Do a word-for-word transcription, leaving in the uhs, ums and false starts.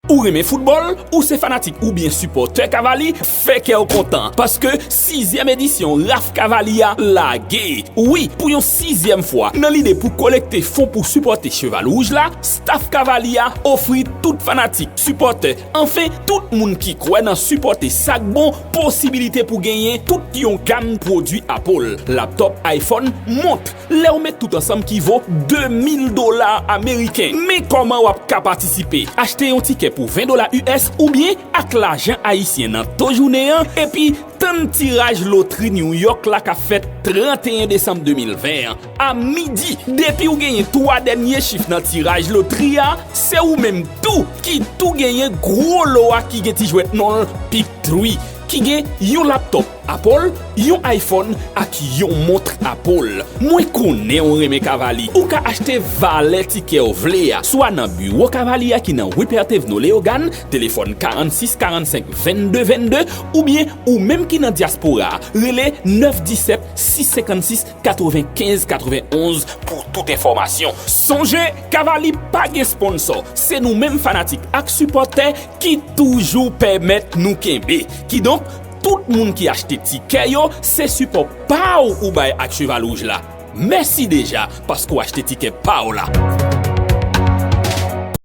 Ou renmen foutbòl? Ou se fanatik oubyen sipòtè Kavali? Fè kè w kontan, paske sizyèm edisyon Raf Kavali a lage. Wi, pou yon sizyèm fwa, nan lide pou kolekte fon pou sipòte Cheval Wouj la, staff Kavali a ofri tout fanatik, sipòtè, anfen, tout moun ki kwè nan sipòte sa k bon, posibilite pou genyen tout yon gam pwodui Apple, laptòp, iPhone, mont. Lè w met tout ansanm ki vo de mil dola ameriken. Men kòman w ap ka patisipe. Achte yon tikè pou ven dola U S oubyen ak lajan ayisyen nan to jounen an, epi tann tiraj lotri New York la k ap fèt trannteyen desanm de mil ven an a midi. Depi w genyen twa dènye chif nan tiraj lotri a, se ou menm tou ki tou genyen gwo lo a ki gen ti jwèt non l Pick Three, ki gen yon laptòp Apple, yon iPhone ak yon mont Apple. Mwen konnen w renmen Kavali. Ou ka achte valè tikè w vle a, swa nan biwo Kavali a ki nan Rue Pertevno Leyogàn, telefòn karannsis karannsenk vennde vennde, oubyen ou menm ki nan dyaspora a, rele nèf disèt sis senkannsis katrevenkenz katrevenonz pou tout enfòmasyon. Sonje, Kavali pa gen sponsò, se nou menm fanatik ak sipòtè ki toujou pèmèt nou kenbe. Kidonk, tout moun ki achte tikè yo, se sipò pa w ou bay ak Cheval Wouj la. Mèsi deja paske w achte tikè pa w la.